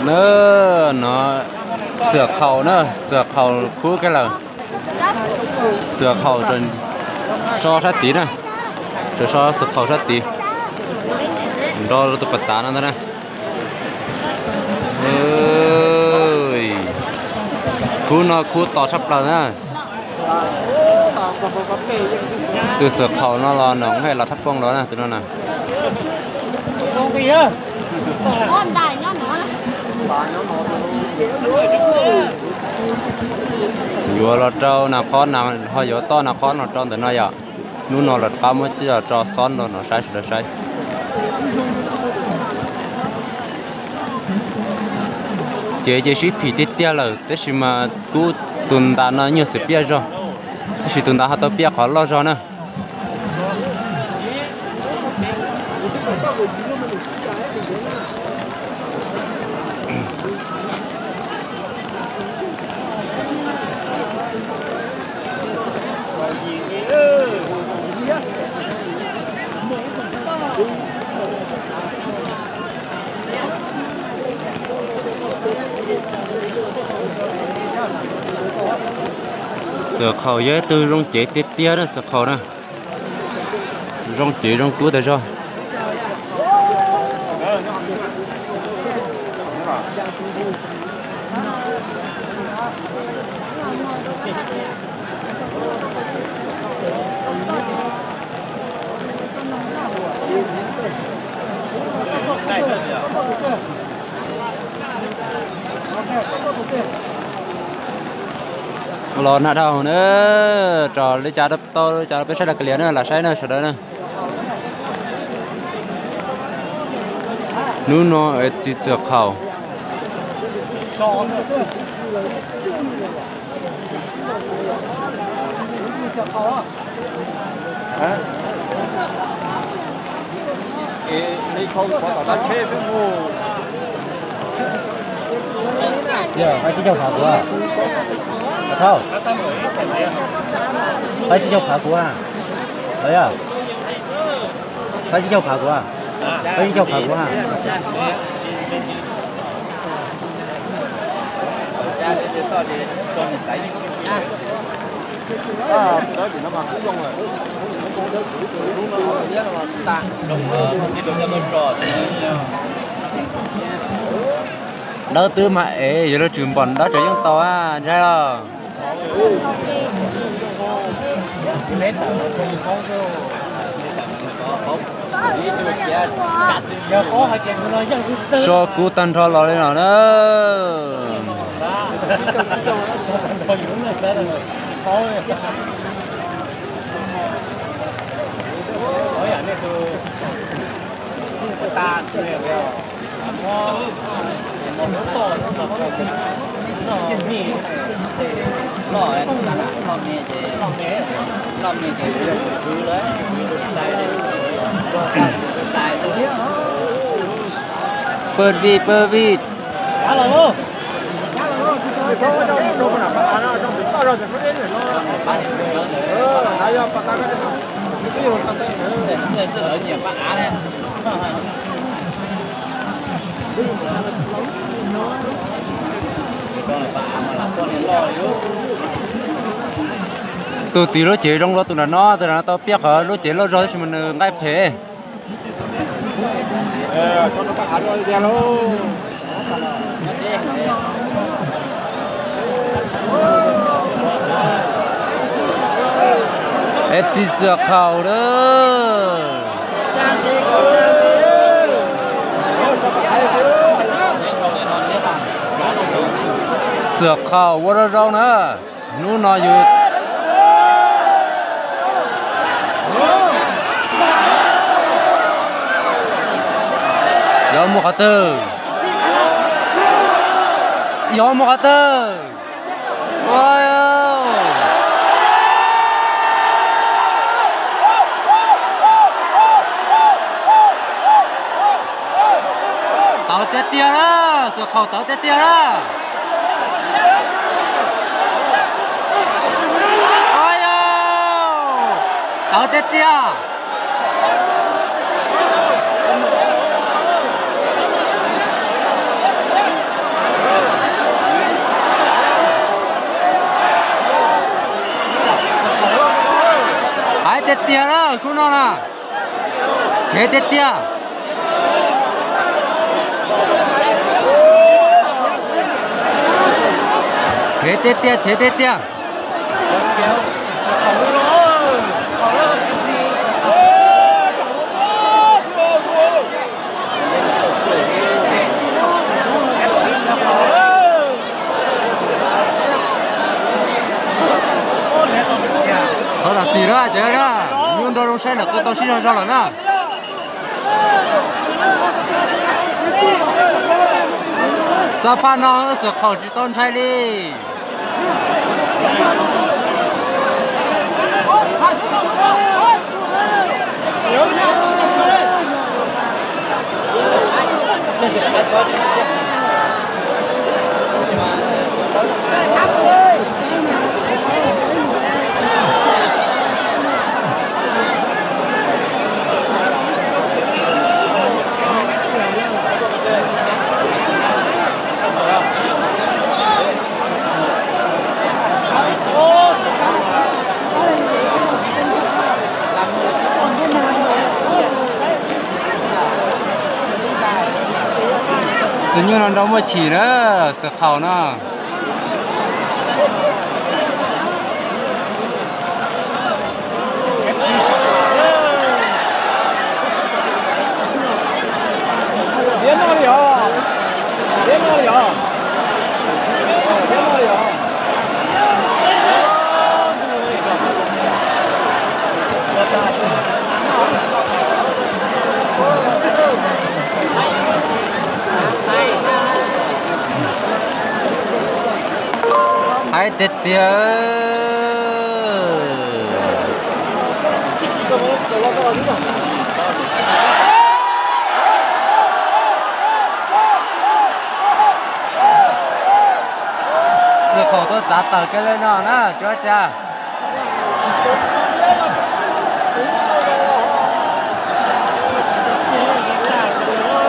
No, Xuam Khaum na, Xuam Khaum khub kiag lawm. Xuam Khaum so sab tid na, tseem so Xuam Khaum sab tid, nrog tus pas tav no ntag na. Khub no khub to tshaj plaws na. Tus Xuam Khaum no los nws haj los thab poob los na, tus no na. Yuav los rau nas khob, ho yuav toj nas khob no rau ntawm no yom. Hnub no lawv rov qab muab coj tso xob rau no saib sawv daws saib. Cev ces sib phim tiag tiag lawm, tab sis mas kuj tus ntas no nyuag xwm piaj zog, tab sis tus ntas ho tau piaj qhov loj zog na. Xuam Khaum yog ib tug zoo cev tiag tiag na, Xuam Khaum na. Zoo cev zoo kub tas zog. Los nag dhau na, rau li cas tau li cas peb saib dab kawg lias na, lam saib na sawv daws na. Hnub no F C Xuam Khaum. Pab tsib caug phav kuv. Thauj, pab tsib caug phav kuv. Los yog, pab tsib caug phav kuv. Pab tsib caug phav kuv. Dawb twb mas es yuav luag tsis npom dawb tseem yeej tau ntshai los. So kub tag nrho los li no na. Pawg vij, pawg vij. Tus tiv lub cev zoo dua tus nram no, tus nram no tau piaj qhov lub cev loj zog tab sis mas nws nqaij phem. F C Xuam Khaum lawm. Xuam Khaum ua zoo zoo na. Hnub no yus yuav mus qhov twg? Yuav mus qhov twg? Tawv tiag tiag na, Xuam Khaum tawv tiag tiag na. Tawv tiag tiag. Tub no na, thev tiag tiag, thev tiag tiag, thev tiag tiag. Thov zam txim na cov na, nyuaj nrog zoo saib ntawm qw tau sib zog zog lawm na. Xab phaj no xwm khaum tsis tau ntshai li. Tus nyuj no nrau muaj chim na, xwm khaum no. Haib tiag tiag. Xwm khaum tuaj txav tawm kiag li no na, cuab tsa.